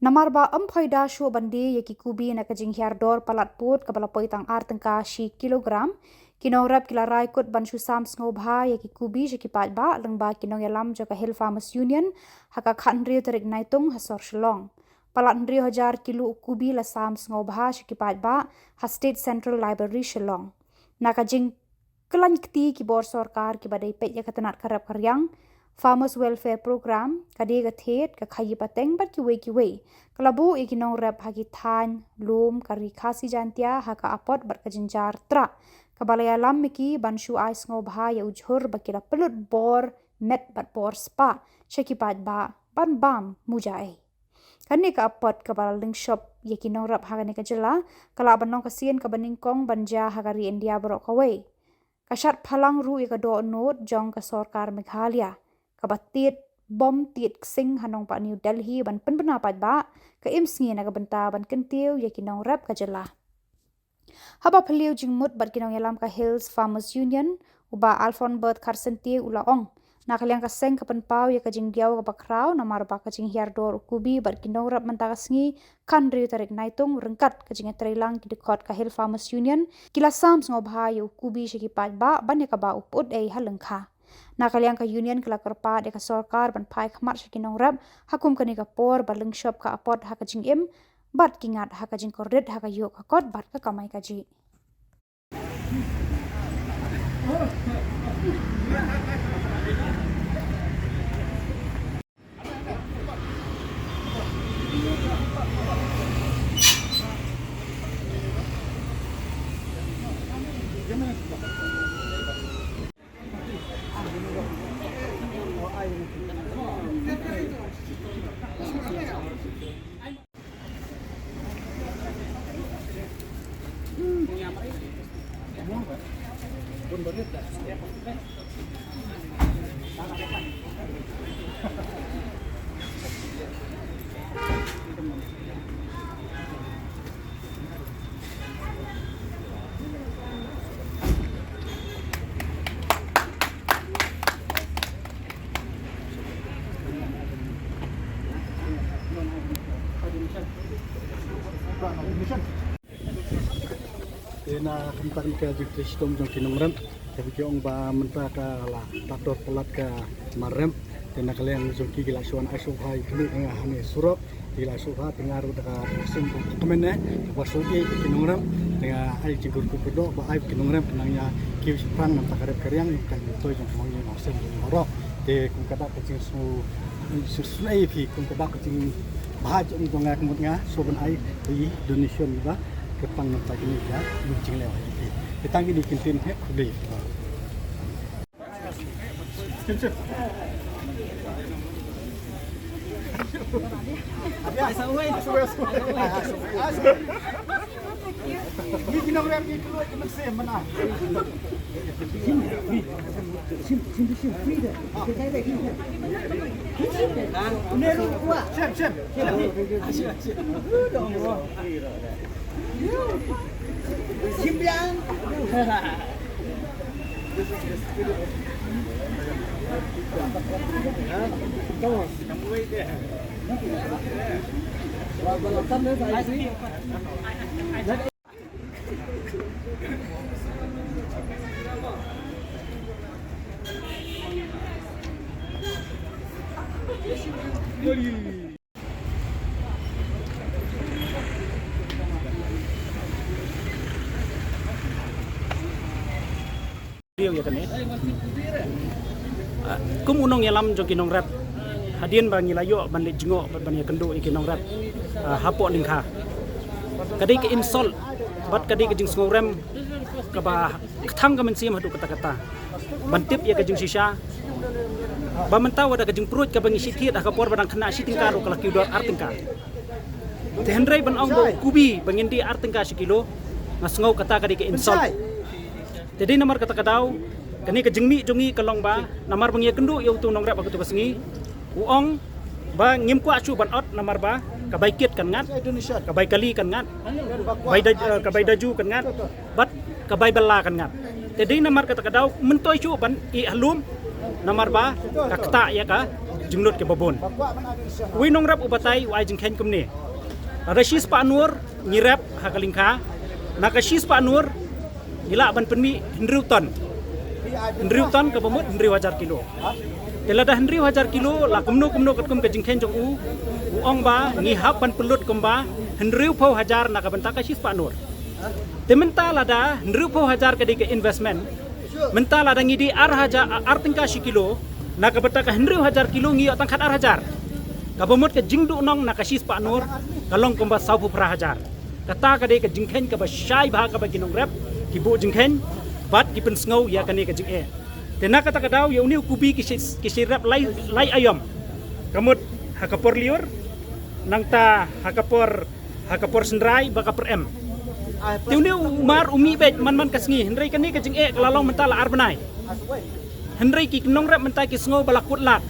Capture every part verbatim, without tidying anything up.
Namar ba ym poi da shuh ban die ïa ki kubi na ka jinghiar dor palat pud kaba la poi tang ar tyngka shi kilogram, ki nongrep ki la rai kut ban shu sam sngewbha ïa ki kubi sha ki paidbah lyngba ki nongïalam jong ka Hill Farmers Union ha ka khathynriew tarik Naitung ha sor Shillong. Palat hynriew hajar kilo kubi la sam sngewbha sha ki paidbah ha State Central Library Shillong. Na ka jingkylla kti ki bor sorkar kiba dei peit ïa ka tnat ka rep ka riang, Farmers Welfare Program, ka die ka thied, ka khaïi pateng bad kiwei kiwei, ka la buh ïa ki nongrep ha ki thaiñ lum ka Ri Khasi Jaiñtia ha ka apot bad ka jynjar trah kaba la ïalam ïa ki ban shu ai sngewbha ïa u jhur ba ki la pynlut bor met bad bor spah sha ki paidbah ban bam muja ei. Kane ka apot kaba la lyngshop ïa ki nongrep ha kane ka jylla ka lah ban long ka sien kaba nyngkong ban jia ha ka ri India baroh kawei. Ka shad phalang ruh ïa ka dohnud jong ka sorkar Meghalaya kaba tied bom tied ksing ha nongbah New Delhi ban pynbna paidbah, ka im sngi na ka bynta ban kyntiew ïa ki nongrep ka jylla. Haba phylliew jingmut bad ki nongïalam ka Hills Farmers Union, u Bah Alfonbert Kharsyntiew u la ong, na ka liang ka seng ka pynpaw ïa ka jingdiaw kaba khraw namar ba ka jinghiar dor u kubi bad ki nongrep mynta ka sngi khathynriew tarik Naitung ryngkat ka jingïatreilang ki dkhot ka Hill Farmers Union ki la sam sngewbha ïa u kubi sha ki paidbah ban ïa kaba u put ei ha lyngkha. Na ka liang ka Union ka la kyrpad ïa ka sorkar ban phai khmat sha ki nongrep ha kum kane ka por ba lyngshop ka apot ha ka jingim bad ki ngat ha ka jingkordit ha ka ïoh ka kot bad ka kamai kajih. Te na ka bynta kane ka jingtrei shitom jong ki nongrep, te ki ong ba mynta ka la tad dor palat ka mar rep. Te na ka liang jong ki, ki la shu wan ai sngewbha ïa ki, eh, hane surok, ki la shu wan, te nga ruh da ka sum ka kmen ne, ka ba shu ïa ki nongrep, te nga ai jingkyrkhu kyrdoh ba ai ki nongrep, nang ïa ki shaphrang na ka rep ka riang, ka jingtoi jong ki nongrep, nong sem jong ngi baroh. Te kum ka dak ka jingsngew, jingsngew ïa phi, kum ka dak ka jingbha jong nga, kum nga, shu ban ai, i donation ba, kyrpang na ka kine ka, ïa jingleh ïa phi. Te tang kine ki ktien, he, khublei. Ïa kane. Ah, kum u nongïalam jong ki nongrep, hadien ba ngi la ïoh ban leit jngoh bad ban ïakynduh ïa ki nongrep, ah, hapoh lyngkha, ka dei ka insult bad ka dei ka jingsngewrem kaba kthang ka mynsiem haduh katta katta. Ban tip ïa ka jingshisha ba mynta wat da ka jingpruid kaba ngi shu thied ha ka por ba dang khynnah shi tyngka ruh ka la kiew dor ar tyngka. Te hynrei ban ong ba u kubi ba ngin die ar tyngka shi kilo, nga sngew kata ka dei ka insult. Te dei namar kata ka daw, kane ka jingmih jong ngi ka long ba namar ba ngi ïakynduh ïa utu u nongrep ha katu ka sngi, u ong ba ngim kwah shuh ban ot namar ba ka bai kit kan ngat, ka bai kali kan ngat, bai da, eh, ka bai daju kan ngat, bad ka bai bylla kan ngat. Te dei namar kata ka daw, myntoi shuh ban ïeh ha lum namar ba ka ktah ïa ka, Jinglut kiba bun. Uwei u nongrep u batai u ai jingkheiñ kumne. Lada shispah nur ngi rep ha ka lyngkha. Na ka shispah nur ngi lah ban pynmih hynriew ton. Hynriew ton kaba mut hynriew hajar kilo. Te lada hynriew hajar kilo la kumno kumno katkum ka jingkheiñ jong u, u ong ba ngi hap ban pynlut kumba hynriewphew hajar na ka bynta ka shispah nur. Te mynta lada hynriewphew hajar ka dei ka investment, mynta lada ngi die ar hajar, ar tyngka shi kilo, na ka bynta ka hynriew hajar kilo ngi ïoh tang khatar hajar. Kaba mut ka jingduhnong na ka shispah nur ka long kumba sawphew phra hajar. Kata ka dei ka jingkheiñ kaba shai bha kaba ki nongrep ki buh jingkheiñ bad ki pynsngew ïa kane ka jingeh. Te na kata ka daw ïa une u kubi ki shi, ki shi rep lai, lai aïom. Ka mut ha ka por lyiur, nangta ha ka por, ha ka por synrai bad ka por em. Te une u mar u mih beit man man ka sngi, hynrei kane ka jingeh ka la long mynta la ar bnai. Hynrei ki nongrep mynta ki sngew ba la kut lad.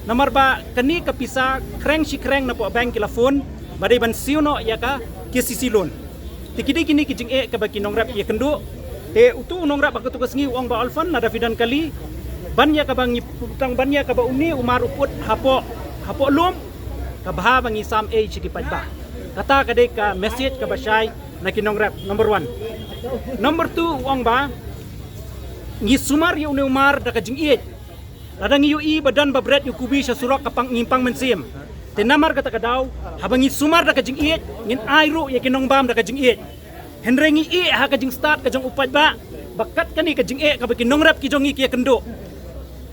Namar ba kane ka pisa khreng shi khreng napoh bank ki la phone ba dei ban siew noh ïa ka KCC loan. Te ki dei kine ki jingeh kaba ki nongrep ki ïakynduh. Te utu u nongrep ha katu ka sngi u ong ba Alfon, lada phi don kali ban ïa kaba ngi put, tang ban ïa kaba une u mar u put hapoh, hapoh lum, ka bha ba ngi sam ei sha ki paidbah. Kata ka dei ka message kaba shai na ki nongrep, number one. Number two u ong ba ngi sumar ïa une u mar da ka jingïeit. Lada ngi ïohi ba don ba bret ïa u kubi sha surok ka pang, ngim pang mynsiem. Te namar kata ka daw, haba ngi sumar da ka jingïeit, ngin ai ruh ïa ki nongbam da ka jingïeit. Hynrei ngi ïeh ha ka jingstad ka jong u paidbah ba kat kane ka jingeh kaba ki nongrep ki jong ngi ki ïakynduh.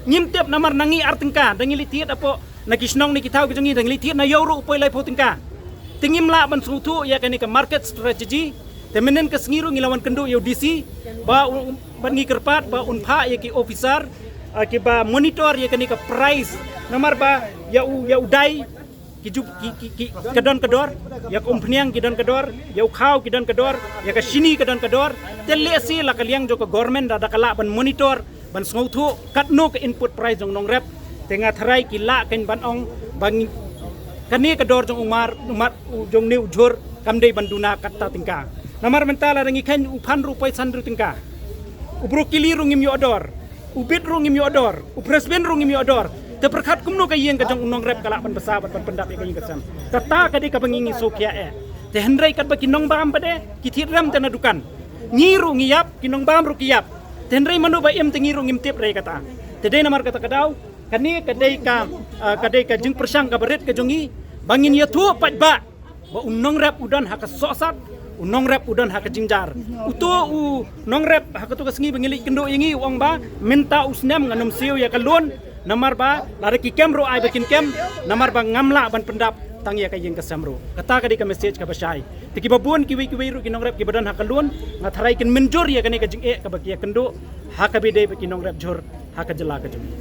Ngim tip namar na ngi ar tyngka, da ngi leit thied hapoh na ki shnong na ki thaw ki jong ngi, da ngi leit thied na ïew ruh u poi laiphew tyngka. Te ngim lah ban sngewthuh ïa kane ka market strategy. Te mynhynnin ka sngi ruh ngi la wan kynduh ïa u DC ba u, ban ngi kyrpad ba un phah ïa ki officer, ah, kiba monitor ïa kane ka price. Namar ba ïa u, ïa u dai ki ju, ki, ki, ki, ka don ka dor, ïa ka umphniang ki don ka dor, ïa u khaw ki don ka dor, ïa ka shini ka don ka dor. Te lehse la ka liang jong ka government da, da ka lah ban monitor ban sngewthuh katno ka input price jong nongrep. Te nga tharai ki lah kein ban ong ba ngi, kane ka dor jong u mar, u mar, u jong ne u jhur kam dei ban duna katta tyngka. Namar mynta lada ngi kheiñ u phan ruh u poi san hynriew tyngka. U brokoli ruh ngim ïoh dor. U bit ruh ngim ïoh dor. U french bean ruh ngim ïoh dor. Te pyrkhat kumno ka ïing ka jong u nongrep ka lah ban bsa bad ban pyndap ïa ka ïing ka sem. Kata ka dei kaba ngi ngi sngewkhia eh. Te hynrei katba ki nongbam pat de ki thied rem te na dukan. Ngi ruh ngi ïap, ki nongbam ruh ki ïap. Te hynrei mano ba im te ngi ruh ngim tip re kata. Te dei namar kata ka daw, kane ka dei ka, ah, ka dei ka jingpyrshang kaba rit ka jong ngi ba ngin ïathuh paidbah ba u nongrep u don ha ka sohsat, u nongrep u don ha ka jingjar. Uto u nongrep ha kato ka sngi ba ngi leit kynduh ïa ngi u ong ba mynta u snem ngan ym siew ïa ka loan. Namar ba lada ki kem ruh ai ba kin kem, namar ba ngam lah ban pyndap tang ïa ka ïing ka sem ruh. Kata ka dei ka message kaba shai. Te kiba bun kiwei kiwei ruh ki nongrep kiba don ha ka loan, nga tharai kin mynjur ïa kane ka jingeh kaba ki ïakynduh ha kaba ïadei bad ki nongrep jhur ha ka jylla ka jong ngi.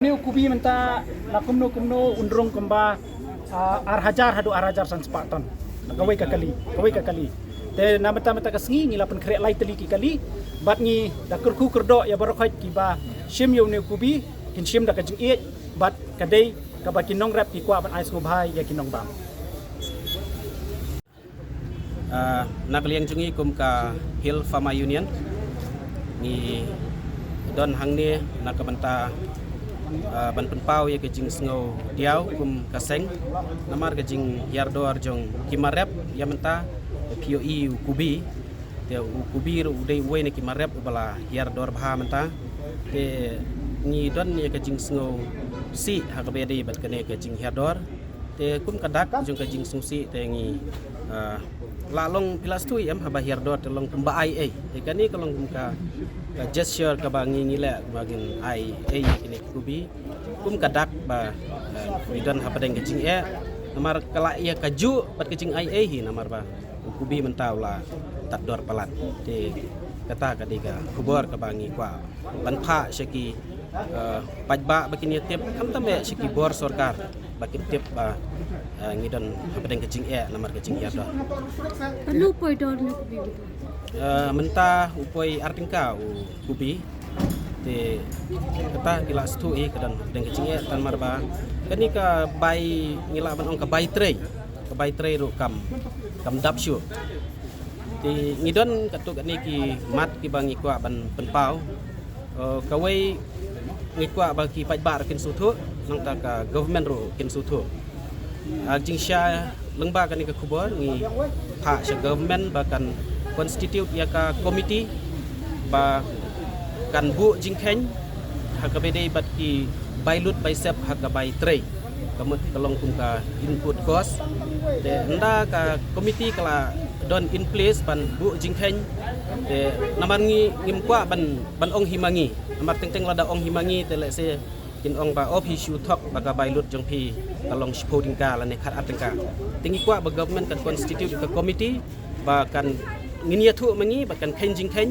Une u kubi mynta la kumno kumno un rung kumba, ah, ar hajar haduh ar hajar san spah ton. Kawei ka kali, kawei ka kali. Te na mynta mynta ka sngi ngi la pynkhreh lai tylli ki kali bad ngi da kyrkhu kyrdoh ïa baroh khoit kiba shim ïa une u kubi, kin shim da ka jingïeit bad ka dei kaba ki nongrep ki kwah ban ai sngewbha ïa ki nongbam. Ah, na ka liang jong ngi kum ka Hill Farmer Union, ngi don hangne na ka bynta, ah, ban pynpaw ïa ka jingsngew diaw kum ka seng namar ka jinghiar dor jong ki mar rep ïa mynta. Phi ïohi u kubi, te u kubi ruh u dei uwei na ki mar rep uba la hiar dor bha mynta. Te ngi don ïa ka jingsngewsih ha kaba ïadei bad kane ka jinghiar dor. Te kum ka dak jong ka jingsngewsih te ngi, ah, la long phi la sngewthuh em, haba hiar dor te long kumba ai ei. Te kane ka long kum ka, ka gesture kaba ngi ngi leh ba ngin ai ei ïa kine ki kubi. Kum ka dak ba, ah, ngi don hapdeng ka jingeh. Namar ka la ïa kajuh bad ka jingai ei hi namar ba u kubi mynta u la tad dor palat. Te kata ka dei ka khubor kaba ngi kwah ban phah sha ki, eh, paidbah ba kin ïa tip, khamtam eh sha ki bor sorkar ba kin tip ba, eh, ngi don hapdeng ka jingeh namar ka jinghiar dor. Katno poi dor une u kubi mynta? Eh, mynta u poi ar tyngka u kubi. Te kata ki la sngewthuh hi ka don hapdeng ka jingeh, tang namar ba kane ka bai, ngi lah ban ong ka bai trei, ka bai trei ruh kam, kam dap shuh. Te ngi don katto katne ki mat kiba ngi kwah ban pynpaw. Eh, kawei ngi kwah ba ki paidbah ruh kin sngewthuh, Nangta ka government ruh kin sngewthuh. Ah, jingshai lyngba kane ka khubor ngi phah sha government ba kan constitute ïa ka committee ba kan buh jingkheiñ ha kaba ïadei bad ki bai lut bai sep ha ka bai trei, ka mut ka long kum ka input cost. Te ynda ka committee ka la don in place ban buh jingkheiñ, te namar ngi ngim kwah ban, ban ong hi ma ngi. Namar teng teng lada ong hi ma ngi te lehse kin ong ba o phi shu thok ba ka bai lut jong phi ka long shiphew tyngka lane khat ar tyngka. Te ngi kwah ba government kan constitute ka committee ba kan, ngin ïathuh ma ngi ba kan kheiñ jingkheiñ.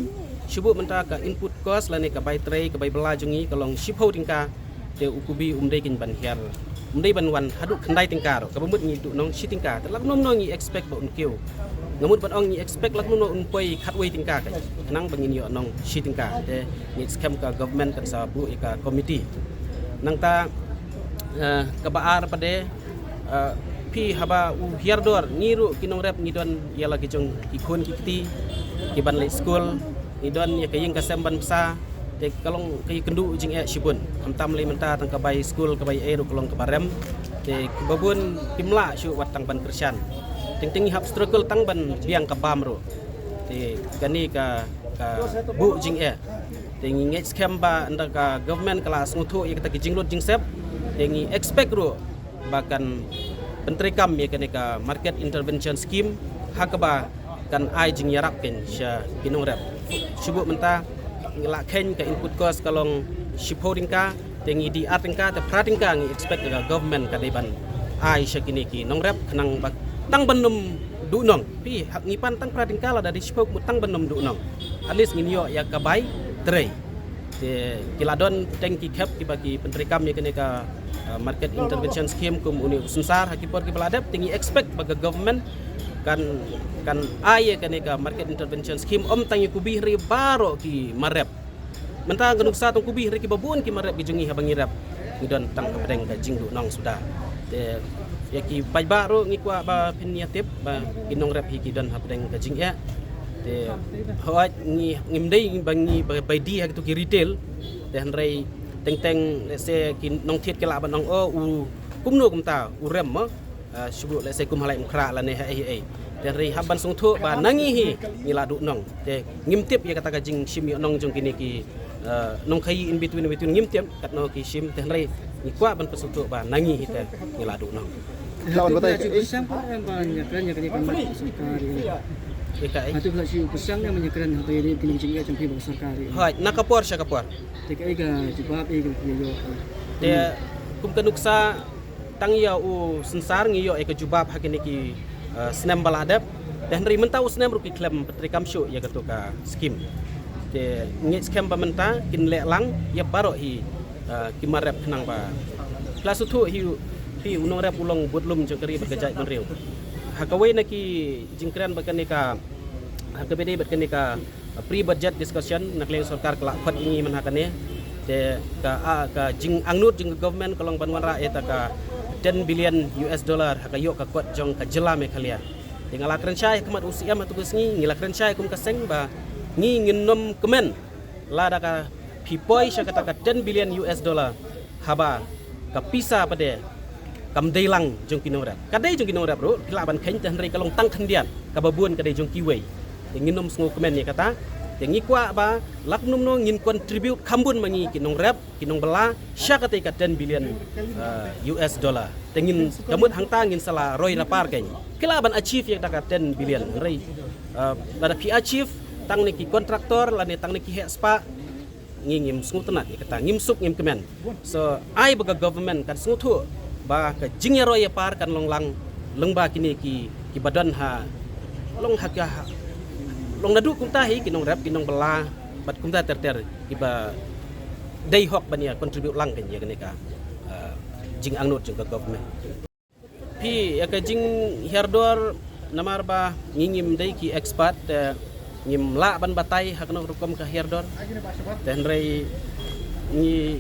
Shu buh mynta ka input cost lane ka bai trei, ka bai bylla jong ngi ka long shiphew tyngka. Te u kubi um dei kein ban hiar, um dei ban wan haduh khyndai tyngka ruh, kaba mut ngi duhnong shi tyngka. Te lak nym nym ngi expect ba un kiew. Nga mut ban ong ngi expect lak nym nym un poi khatwei tyngka kein, khnang ba ngin ïoh nong shi tyngka. Te ngi skhem ka government kan sa buh ïa ka committee. Nangta, eh, kaba ar pat de, eh, phi haba u hiar dor, ngi ruh ki nongrep ngi don ïa la ki jong ki khun ki kti ki ban leit skul, ngi don ïa ka ïing ka sem ban bsa. Te ka long ka ïakynduh jingeh shibun, khamtam lei mynta tang ka bai skul ka bai ei ruh ka long kaba rem. Te kiba bun kim lah shuh wat tang ban kyrshan. Teng teng ngi hap struggle tang ban biang ka bam ruh. Te kane ka, ka buh jingeh. Te ngi ngeit skhem ba ynda ka government ka la sngewthuh ïa kata ki jinglut jingsep, te ngi expect ruh ba kan pyntreikam ïa kane ka market intervention scheme ha kaba kan ai jingïarap kein sha ki nongrep. Shu buh mynta ngi la kheiñ ka input cost ka long shiphew tyngka, te ngi die ar tyngka, te phra tyngka ngi expect ka government ka dei ban ai sha kine ki nongrep khnang ba tang ban nym duhnong. Phi hap ngi pan tang phra tyngka, lada die shiphew ka mut tang ban nym duhnong. At least ngin ïoh ïa ka bai trei. Te ki la don teng ki khep kiba ki pyntreikam ïa kane ka, uh, market intervention scheme kum une u synsar ha ki por kiba la dep. Te ngi expect ba ka government kan, kan ai ïa kane ka market intervention scheme ym tang ïa u kubi hynrei baroh ki marep. Mynta ka nuksa tang u kubi hynrei kiba bun ki marep ki jong ngi haba ngi rep ngi don tang hapdeng ka jingduhnong suda. Te ïa ki paidbah ruh ngi kwah ba phin ïa tip ba ki nongrep hi ki don hapdeng ka jingeh. Te hooid ngi, ngim dei ba ngi ba, bai die ha kitu ki retail. Te hynrei teng teng lehse ki nongthied ki lah ban ong, o u kumno kumta u rem mo. Ah, shu buh lehse kum ha Laitumkhrah lane ha ei ei. Te hynrei hap ban sngewthuh ba na ngi hi ngi la duhnong. Te ngim tip ïa kata ka jingshim ïohnong jong kine ki, ah, nongkhaii in between between ngim tip katno ki shim. Te hynrei ngi kwah ban pynsngewthuh ba na ngi hi te ngi la duhnong. Lawan batai. Ju pyrshang pat em ban ïakren ïa kane ka mat sorkar ïa. Ïa kaei? Hato phi la ju pyrshang em ban ïakren hato ïa kine ki jingeh jong phi bad sorkar ïa. Hooid, na ka por sha ka por. Te kaei ka jubab, ei ka jubab. Te kum ka nuksa tang ïa u synsar ngi ïoh ïa ka jubab ha kine ki, eh, snem ba la dep. Te hynrei mynta u snem ruh ki khlem pyntreikam shuh ïa katu ka skim. Te ngeit skhem ba mynta kin leh lang ïa baroh hi, eh, ki marep khnang ba. Phi la sngewthuh hi, hi u nongrep u long budlum jong ka ri bad ka jaitbynriew. Ha kawei na ki jingkren bad kane ka, ha kaba ïadei bad kane ka pre-budget discussion na ka liang sorkar ka la khot ïa ngi mynha kane. Te ka, ah, ka jingangnud jong ka government ka long ban wanrah ïa kata ka ten billion U S dollar ha ka ïoh ka kot jong ka jylla Meghalaya. Te nga la kren shai ha khmat u C M ha katu ka sngi, ngi la kren shai kum ka seng ba ngi ngin nym kmen lada ka phi poi sha kata ka ten billion U S dollar haba ka pisa pat de kam dei lang jong ki nongrep. Ka dei jong ki nongrep ruh, phi lah ban kheiñ, te hynrei ka long tang khyndiat, kaba bun ka dei jong kiwei. Te ngin nym sngewkmen ïa kata. Te ngi kwah ba lak nym no ngin contribute kham bun ma ngi ki nongrep, ki nongbylla sha katei ka ten billion, uh, U S dollar. Te ngin, ka mut hangta ngin sa la roi ra par keiñ. Phi lah ban achieve ïa kata ka ten billion, hynrei, uh, lada phi achieve tang ne ki contractor lane tang ne ki heh spah, ngi ngim sngewtynnat ïa kata, ngim suk ngim kmen. So ai ba ka government kan sngewthuh ba ka jingïaroi ïapar kan long lang lyngba kine ki, kiba don ha, long ha ka, ha, long naduh kumta hi ki nongrep, ki nongbylla bad kumta ter ter kiba dei hok ban ïa contribute lang keiñ ïa kane ka, ah, jingangnud jong ka government. Phi, ïa ka jinghiar dor, namar ba ngi ngim dei ki expert, te ngim lah ban batai ha kano ka rukom ka hiar dor. Te hynrei ngi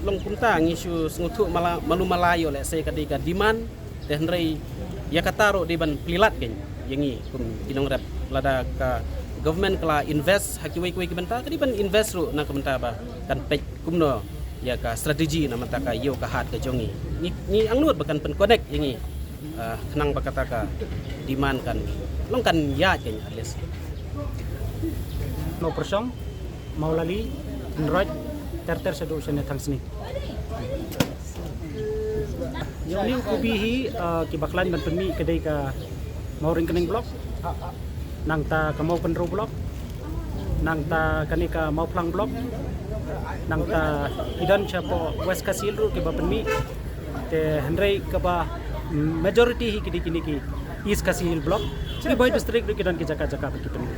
long kumta, ngi shu sngewthuh mala, malu mala ïoh lehse ka dei ka demand. Te hynrei ïa kata ruh dei ban plie lad keiñ ïa ngi kum ki nongrep. Lada ka government ka la invest ha kiwei kiwei ki bynta, ka dei ban invest ruh na ka bynta ba kan peit kumno ïa ka strategy na mynta ka ïew ka hat ka jong ngi. Ngi, ngi angnud ba kan pyn connect ïa ngi, ah, khnang ba kata ka demand kan long kan ïaid kan at least. Mawpyrshong, Mawlali, Hynroit, ter ter shaduh shane Thangsni. Ïa une u kubi hi, ah, kiba khlaiñ ban pynmih ka dei ka Mawryngkneng block, nangta ka Mawkynrew block, nangta kane ka Mawphlang block, nangta ki don shapoh West Khasi Hills ruh kiba pynmih. Te hynrei kaba, mm, majority hi ki dei kine ki East Khasi Hills block. Ri Bhoi district ruh ki don ki jaka jaka ba ki pynmih.